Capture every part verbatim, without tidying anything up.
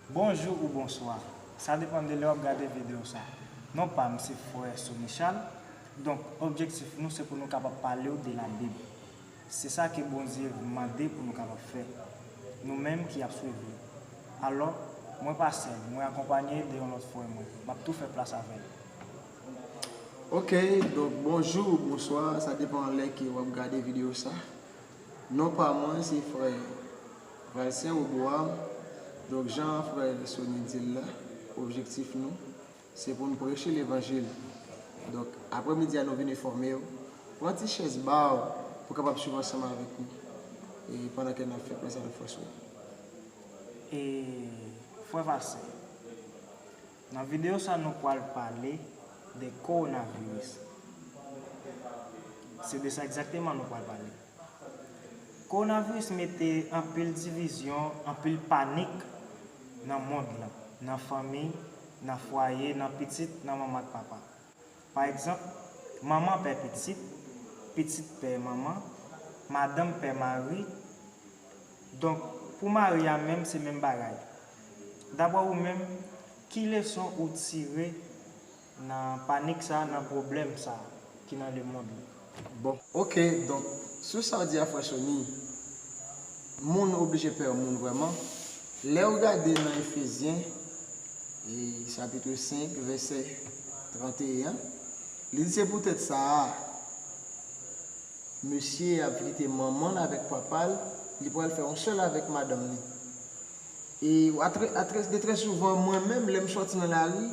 Bonjou ou bonswa. Sa depann de lè w ap gade videyo sa. Non pa m se frè Sony Charles. Donk, objektif nou se pou nou kapab pale w de Labib. Se sa ke Bondye mande pou nou kapab fè. Nou menm ki ap swiv li. Alò, mwen pa sèl, mwen akonpanye de yon lòt frè mwen. M ap tou fè plas avè l. Ok, donk bonjou, bonswa, sa depann lè ke w ap gade videyo sa. Non pa mwen se frè Valcin Roboam. Donk jan frè Sony di l la, objektif nou se pou n preche levanjil. Donk aprè midi a nou vin enfòme w. Pran ti chèz ba w pou w kapab swiv ansanm avèk nou e pandan ke n ap fè plas avèk frè Sony. E frè Valcin, nan videyo sa nou pral pale de kowonaviris. Se de sa egzakteman nou pral pale. Kowonaviris mete anpil divizyon, anpil panik nan mond lan, nan fanmi, nan fwaye, nan pitit, nan manman ak papa. Pa egzanp, manman pè pitit, pitit pè manman, madanm pè mari. Donk, pou mari a menm, se menm bagay. Daprè ou menm, ki leson ou tire nan panik sa, nan pwoblèm sa ki nan lemonn lan? Bon, ok, donk, sou sa w di a, frè Sony, moun oblije pè moun vrèman. Lè w gade nan Efezyen, e, chapit senk, vèsè trannteyen, li di se poutèt sa a, mesye ap kite manman l avèk papa l, li pral fè yon sèl avèk madanm li. E a trè, a trè, de trè souvan, mwen menm, lè m sòti nan lari,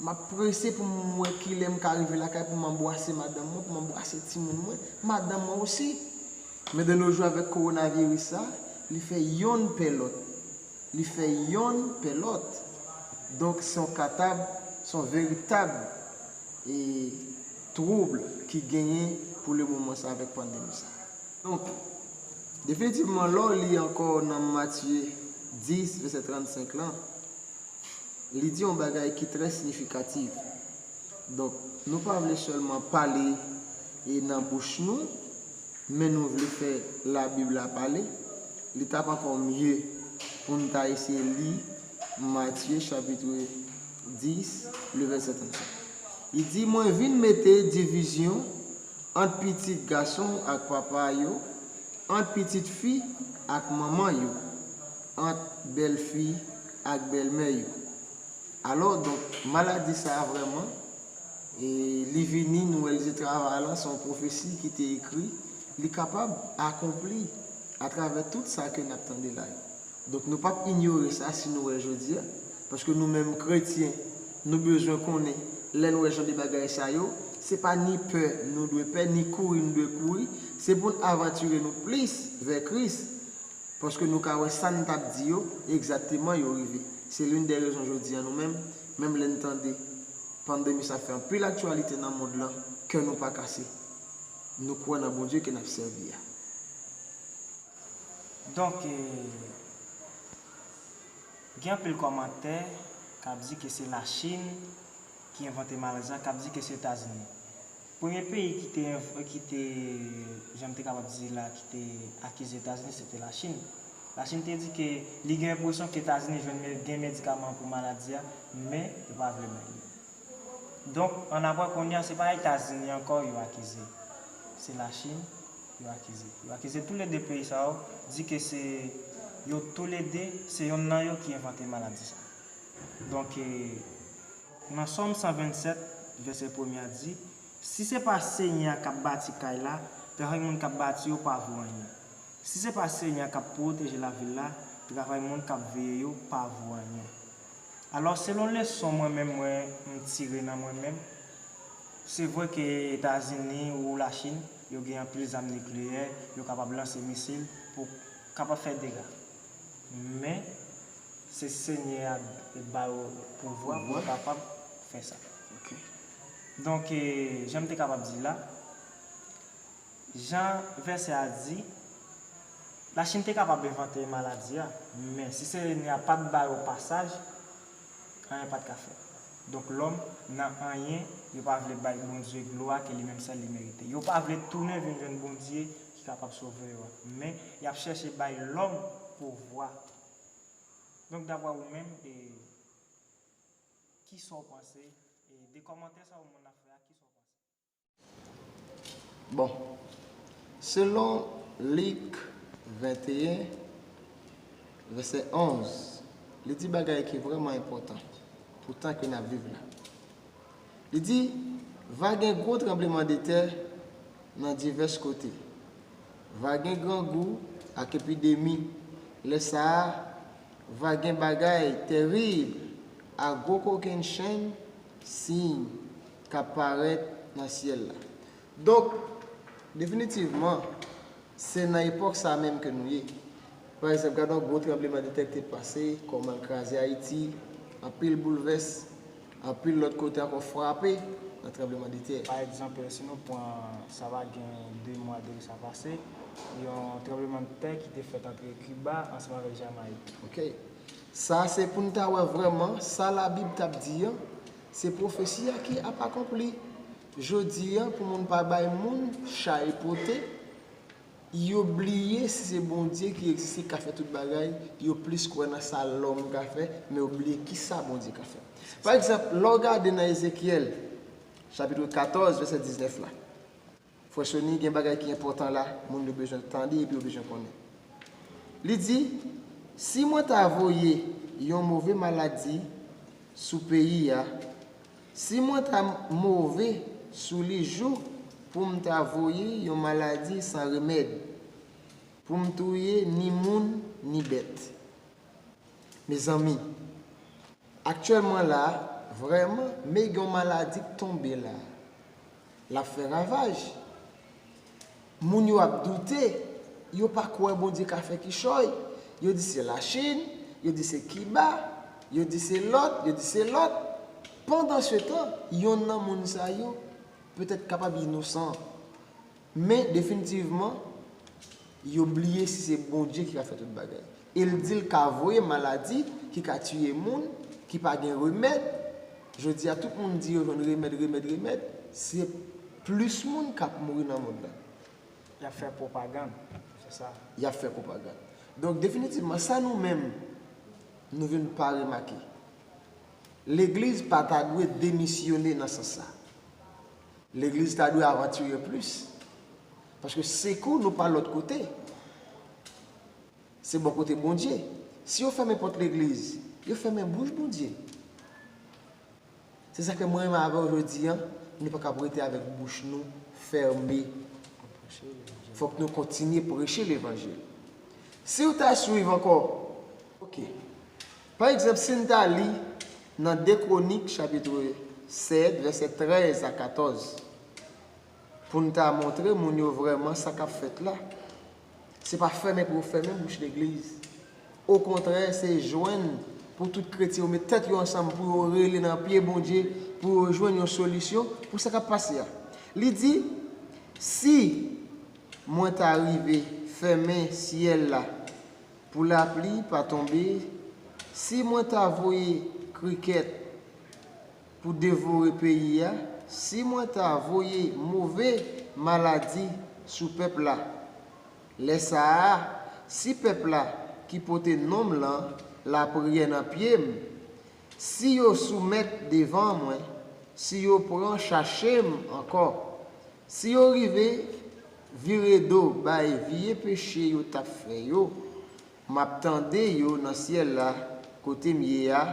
m ap prese pou m wè kilè m ka rive lakay pou m anbwase madanm mwen, pou m anbwase timoun mwen, madanm mwen osi. Men de nos jours, avèk kowonaviris sa, li fè yonn pè lòt. Li fè yonn pè lòt. Donk, se yon katab, se yon veritab e twoub ki genyen pou lemoman sa avèk pandemi sa. Donk, definitivman, lè w li ankò nan Matye dis, vèsè trannsenk lan, li di yon bagay ki trè siyifikatif. Donk, nou pa vle sèlman pale e nan bouch nou, men nou vle fè Labib la pale. Li t ap ankò mye pou n ta eseye li Matye chapit dis, le vèsè trannsenk. Li di, mwen vin mete divizyon ant pitit gason ak papa yo, ant pitit fi ak manman yo, ant bèlfi ak bèlmè yo. Alò, donk, maladi sa a vrèman, e li vini, nou wè li se travay lan, se yon pwofesi ki te ekri, li kapab akonpli atravè tout sa ke n ap tande la yo. Donk, nou p ap inyore sa si nou wè l jodi a, paske nou menm kretyen, nou bezwen konnen, lè n wè jan de bagay sa yo, se pa ni pè nou dwe pè, ni kouri nou dwe kouri, se pou n avantire nou plis vè Kris, paske nou ka wè sa n t ap di yo, egzakteman yo rive. Se l'une des raisons jodi a nou menm, menm lè n tande pandemi sa fè anpil aktyalite nan mond lan, kè nou pa kase. Nou kwè nan Bondye ke n ap sèvi a. Donk, e, gen anpil kòmantè k ap di ke se Lachin ki envante maladi a, k ap di ke se Etazini. Premye peyi ki te, ki te, jan m te kapab di la, ki te akize Etazini, se te Lachin. Lachin te di ke li gen enpresyon ke Etazini jwenn me-, gen medikaman pou maladi a, men yo pa vle bay li. Donk, annapre kounye a, se pa Etazini ankò yo akize. Se Lachin yo akize. Yo akize toulede peyi sa yo, di ke se yo toulede, se yonn nan yo ki envante maladi sa. Donk, e, nan Sòm san vennsèt, vèsè premye a di, si se pa Senyè a k ap bati kay la, travay moun k ap bati yo pa vo anyen. Si se pa Senyè a k ap pwoteje lavil la, travay moun k ap veye yo pa vo anyen. Alò, selon leson mwen menm, mwen, m tire nan mwen menm, se vre ke Etazini ou Lachin, yo gen anpil zam nikleyè, yo kapab lanse misil pou kapab fè dega. Men, se Senyè a ba yo pouvwa pou yo kapab fè sa. Ok. Donk, e, jan m te kapab di la, jan vèsè a di, Lachin te kapab envante maladi a, men si Senyè a pa t ba yo pasaj, anyen pa t ka fèt. Donk, lòm, nan anyen, yo pa vle bay Bondye glwa ke li menm sèl li merite. Yo pa vle tounen vin jwenn Bondye ki kapab sove yo a. Men, y ap chèche bay lòm pouvwa. Donk, daprè ou menm, e, kisa w panse, e, de kòmantè sa yo moun ap fè a, kisa w panse? Bon, selon Lik venteyen, vèsè onz, li di bagay ki vrèman enpòtan pou tan ke n ap viv la. Li di, va gen gwo tranblemanntè nan divès kote. Va gen grangou ak epidemi. Lè sa a, va gen bagay terib ak gwo kokennchenn siy k ap parèt nan syèl la. Donk, definitivman, se nan epòk sa a menm ke nou ye. Pa egzanp, gade yon gwo tranblemanntè ki te pase, kòman l kraze Ayiti, anpil boulvès, anpil lòt kote ankò frape nan tranblemanntè. Pa egzanp, si nou pran, sa pa gen de mwa de sa pase, yon tranblemanntè ki te fèt antre Kiba ansanm avèk Jamayik. Ok. Sa se pou n ta wè vrèman sa Labib t ap di an, se pwofesi a ki ap akonpli. Jodi a, pou moun pa bay moun chay pote, yo bliye si se Bondye ki egziste, ki ka fè tout bagay, yo plis kwè nan sa lòm ka fè, men yo bliye kisa Bondye ka fè. Pa egzanp, lè w gade nan Ezekyèl, chapit katòz, vèsè diznèf la, Frè Sony, gen bagay ki enpòtan la, moun yo bezwen tande epi yo bezwen konnen. Li di, si mwen ta voye yon move maladi sou peyi a, si mwen ta move sou li jouk pou m ta voye yon maladi san remèd, pou m touye ni moun ni bèt. Mezanmi, aktyèlman la, vrèman, men gen yon maladi k tonbe la. L ap fè ravaj. Moun yo ap doute, yo pa kwè Bondye ka fè kichòy. Yo di se Lachin, yo di se Kiba, yo di se lòt, yo di se lòt. Pandansetan, yonn nan moun sa yo petèt kapab inosan. Men definitivman, yo bliye si se Bondye ki ka fè tout bagay. E l di l ka voye maladi ki ka tiye moun, ki pa gen remèd. Jodi a, tout moun di yo jwenn remèd, remèd, remèd. Se plis moun k ap mouri nan mond lan. Y ap fè pwopagann, se sa. Y ap fè pwopagann. Donk, definitivman, sa nou menm, nou vin pa remake. Legliz pa ta dwe demisyone nan sans sa. Legliz ta dwe avantiye plis. Paske sekou nou pa lòt kote. Se bò kote Bondye. Si yo fèmen pòt legliz, yo fèmen bouch Bondye. Se sa ke mwen menm avè w jodi a, nou pa kab rete avèk bouch nou fèmen. Fòk nou kontinye preche levanjil. Si w ta swiv ankò, ok. Pa egzanp, si n ta li nan de Kwonik, chapit sèt, vèsè trèz a katòz, pou n ta montre moun yo vrèman sa k ap fèt la. Se pa fèmen pou yo fèmen bouch legliz. Okontrè, se jwenn pou tout kretyen yo met tèt yo ansanm pou yo rele nan pye Bondye, pou yo jwenn yon solisyon pou sa k ap pase a. Li di, si mwen ta rive fèmen syèl la pou lapli pa tonbe, si mwen ta voye krikèt pou devore peyi a, si mwen ta voye move maladi sou pèp la, lè sa a, si pèp la ki pote non m lan lapriyè nan pye m, si yo soumèt devan mwen, si yo pran chache m ankò, si yo rive vire do bay vye peche yo t ap fè yo, m ap tande yo nan syèl la kote m ye a,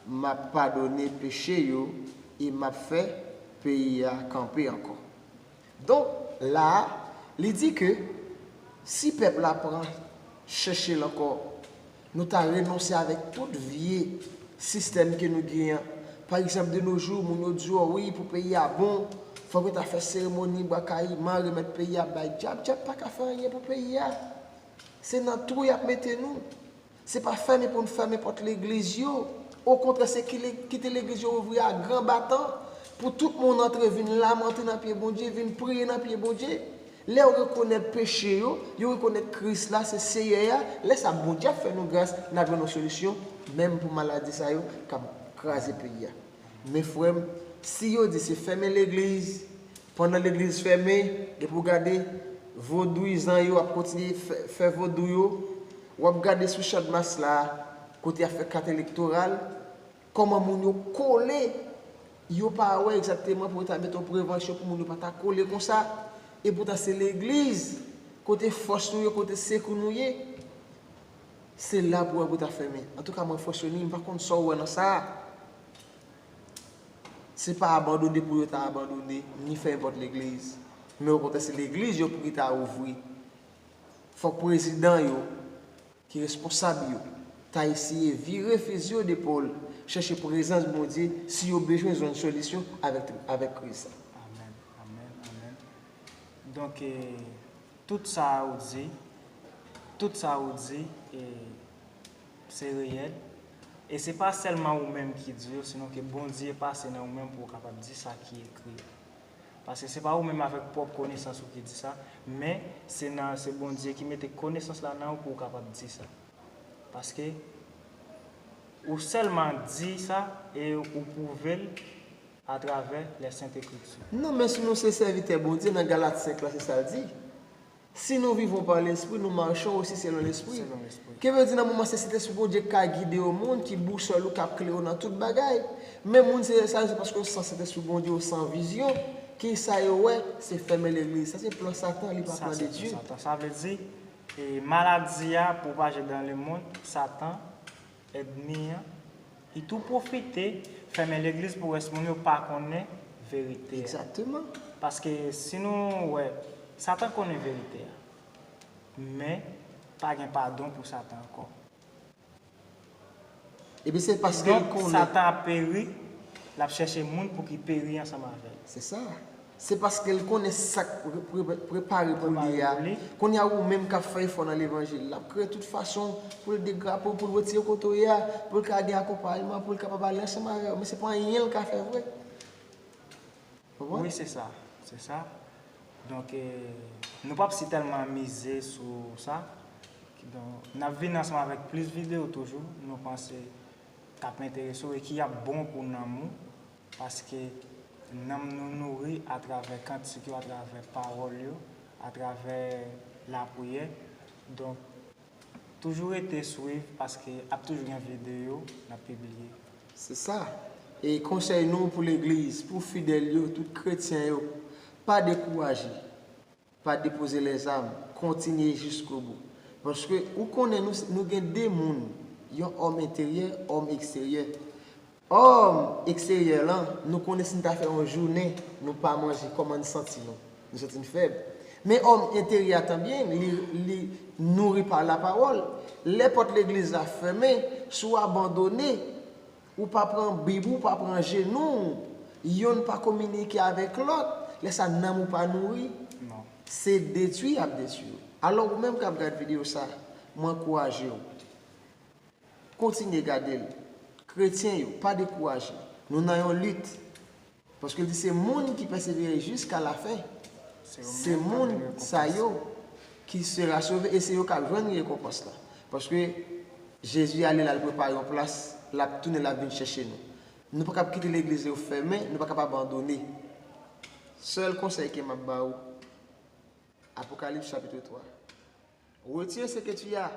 m ap padone peche yo e m ap fè peyi a kanpe ankò. Donk, la a, li di ke si pèp la pran chèche l ankò, nou ta renonse avèk tout vye sistèm ke nou genyen an. Pa egzanp, de nos jours, moun yo di w, wi, pou peyi a bon, fòk yo ta fè seremoni bwa kayiman, remèt peyi a bay dyab. Dyab pa ka fè anyen pou peyi a. Se nan twou y ap mete nou. Se pa fèmen pou n fèmen pòt legliz yo. Okontrè, se ki le- kite legliz yo ouvri a gran batan pou tout moun antre vin lamante nan pye Bondye, vin priye nan pye Bondye. Lè yo rekonèt peche yo, yo rekonèt Kris la se Seyè a, lè sa Bondye ap fè nou gras, n ap jwenn yon solisyon, menm pou maladi sa yo k ap kraze peyi a. Men frè m, si yo di se fèmen legliz, pandan legliz fèmen, epi w gade vodouyizan yo ap kontinye fè, fè vodou yo, w ap gade sou Chadmas la, kote y ap fè kat elektoral, kòman moun yo kole, yo pa wè egzakteman pou yo ta mete yon prevansyon pou moun yo pa ta kole konsa. Epoutan se legliz, kote fòs nou ye, kote sekou nou ye, se la pou wè pou ta fèmen. Antouka, mwen, Frè Sony, m pa konn sa w wè nan sa a. Se pa abandone pou yo ta abandone, ni fè nenpòt legliz. Men okontrè, se legliz yo pou ki ta ouvri. Fòk prezidan yo, ki responsab yo, ta eseye vire fizi yo depòl, chèche prezans Bondye si yo bezwen jwenn solisyon avèk, avèk kriz sa. Amèn, amèn, amèn. Donk, eh, tout sa ou di, tout sa ou di, eh, se reyèl. E se pa sèlman ou menm ki di yo, sinon ke Bondye pase nan ou menm pou w kapab di sa ki ekri a. Paske se pa ou menm avèk pwòp konesans ou ki di sa, men se nan, se Bondye ki mete konesans la nan ou pou w kapab di sa. Paske ou sèlman di sa e ou pwouve l atravè les Saintes Écritures. Non, men si nou se sèvitè Bondye, nan Galat senk la, se sa l di. Si nous vivons par l'Esprit, nous marchons aussi selon l'Esprit. Selon Lespri. Ke vle di nan moman se Sentespri Bondye k ka gide yon moun, ki bousòl ou, k ap klere w nan tout bagay. Men moun se sa, se paske w san Sentespri Bondye, w san vizyon. Ki sa yo wè? Se fèmen legliz. Sa se plan Satan, li pa Sa plan se de Dye. Satan. Sa vle di, e maladi a pwopaje dans le monde, Satan, ènmi an, li tou pwofite fèmen legliz pou rès moun yo pa konnen verite a. Egzakteman. Paske si nou wè, Satan konnen verite a. Men, pa gen padon pou Satan ankò. Epi se paske l Donk, konnen. Satan ap peri, l ap chèche moun pou ki peri ansanm avè l. Se sa. Se paske l konnen sa k pre- pre- prepare pou li a. Prepare pou li. Kounye a, ou menm k ap fè efò nan levanjil, l ap kreye tout fason pou l degrape w, pou l retire w kote w ye a, pou l ka gen akonpayman, pou l kapab ale ansanm avè w. Men se pa anyen l ka fè vre. Konprann? Wi, se sa. Se sa. Donk, eh, nou p ap si tèlman mize sou sa. Donk, n ap vin ansanm avèk plis videyo toujou, nou panse k ap enterese w e ki ap bon pou nanm ou, paske nanm nou nouri atravè kantik yo, atravè pawòl yo, atravè lapriyè. Donk, toujou rete swiv paske ap toujou gen videyo n ap pibliye. Se sa. E konsèy nou pou legliz, pou fidèl yo, tout kretyen yo, pa dekouraje. Pa depoze lèzam, kontinye jiskobou. Paske ou konnen nou, nou gen de moun, yon òm enteryè, òm eksteryè. Òm eksteryè lan, nou konnen si n ta fè yon jounen, nou pa manje, kòman n santi nou? Nou santi n fèb. Men òm enteryè a tanbyen, li, li nouri pa lapawòl. Lè pòt legliz la fèmen, si w abandone, ou pa pran Bib ou, pa pran jenou w, yonn pa kominike avèk lòt, lè sa nanm ou pa nouri, Non. se detwi y ap detwi w. Alò, ou menm k ap gad videyo sa, mwen ankouraje w. Kontinye gade l. Kretyen yo, pa dekouraje. Nou nan yon lit. Paske l di se moun ki pèsevere jiska lafen. Se moun sa yo ki sera sove e se yo k ap jwenn rekonpans la. Paske Jezi ale l al prepare yon plas, l ap tounen, l ap vin chèche nou. Nou pa kab kite legliz yo fèmen, nou pa kab abandone. Sèl konsèy ke m ap ba ou, Apocalypse chapitre trois. Retire ce que tu as,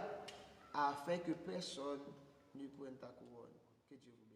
afin que personne ne prenne ta couronne. Que Dieu vous